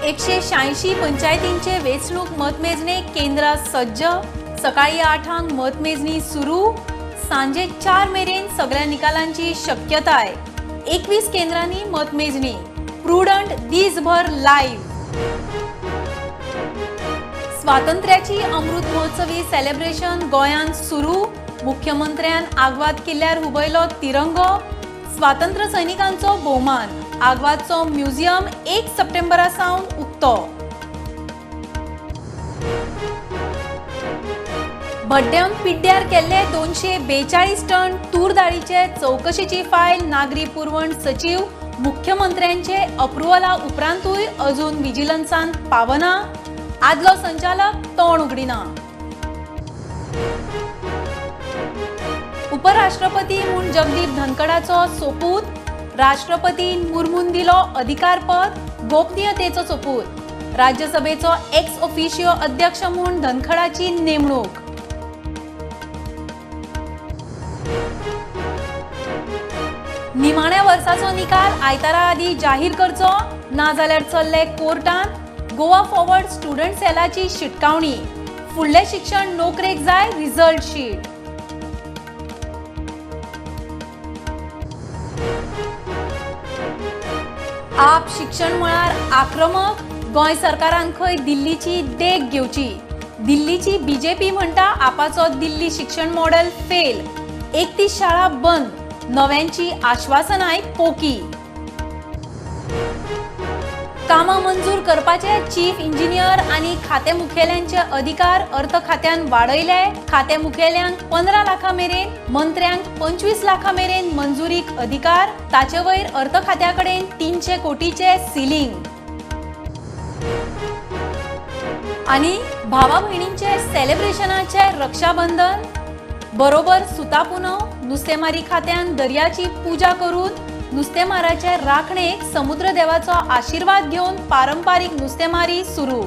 186 पंचायतींचे वेंचणूक मतमेजणे केंद्रां सज्ज. सकाळी 8 मतमेजणी सुरू. सांजे 4 मेरेन सगळ्या निकालांची शक्यताय. 21 केंद्रांनी मतमेजणी. प्रुडंट दिसभर लाईव्ह. स्वातंत्र्याची अमृत महोत्सवी सेलिब्रेशन गोंयांत सुरू. मुख्यमंत्र्यान आगवाद किल्ल्यार हुबयलो तिरंगो. स्वातंत्र्य सैनिकांचो भोवमान. आगवादचो म्युझियम 1 सप्टेंबरा सावन उक्तो. भड्ड्यान पिड्ड्यार केल्ले 242 टन तूर दाळीचे चवकशेची फायल नागरी पुरवण सचीव मुख्यमंत्र्यांचे अप्रुव्हला उपरांतूय अजून विजिलन्सान पावना. आदलो संचालक तोंड उगडिना. उपराष्ट्रपती म्हूण जगदीप धनखडाचो सोपूत. राष्ट्रपतीन मुर्मून दिलो अधिकारपद गोपनीयतेचो सोपूत. राज्यसभेचो एक्स ऑफिशियो अध्यक्ष म्हूण धनखडाची नेमणूक. निमाण्या वर्साचो निकाल आयतारा आदी जाहीर करचो, नाजाल्यार चल्ले कोर्टांत. गोवा फॉरवर्ड स्टुडंट सेलाची शिटकावणी. फुडलें शिक्षण नोकरेक जाय रिजल्ट शीट. आप शिक्षण मळार आक्रमक. गोंय सरकारान खंय दिल्लीची देख घेवची. दिल्लीची बीजेपी म्हणटा आपाचो दिल्ली शिक्षण मॉडेल फेल. 31 शाळा बंद. नव्यांची आश्वासनाय पोकी. कामां मंजूर करपाचे चीफ इंजिनियर आनी खाते मुखेल्यांचे अधिकार अर्थ खात्यान वाडयले. खाते मुखेल्यांक 15 लाखां मेरेन, मंत्र्यांक 25 लाखां मेरेन मंजुरीक अधिकार. ताचे वयर अर्थ खात्या कडेन 300 कोटीचे सिलिंग. आनी भावा भयणींचे सेलिब्रेशनाचे रक्षाबंधन बरोबर सुता पुनव. नुस्तेमारी खात्यान दर्याची पूजा करून नुस्तेमाराचे राखणेक समुद्रदेवाचो आशीर्वाद घेवन पारंपारीक नुस्तेमारी सुरू.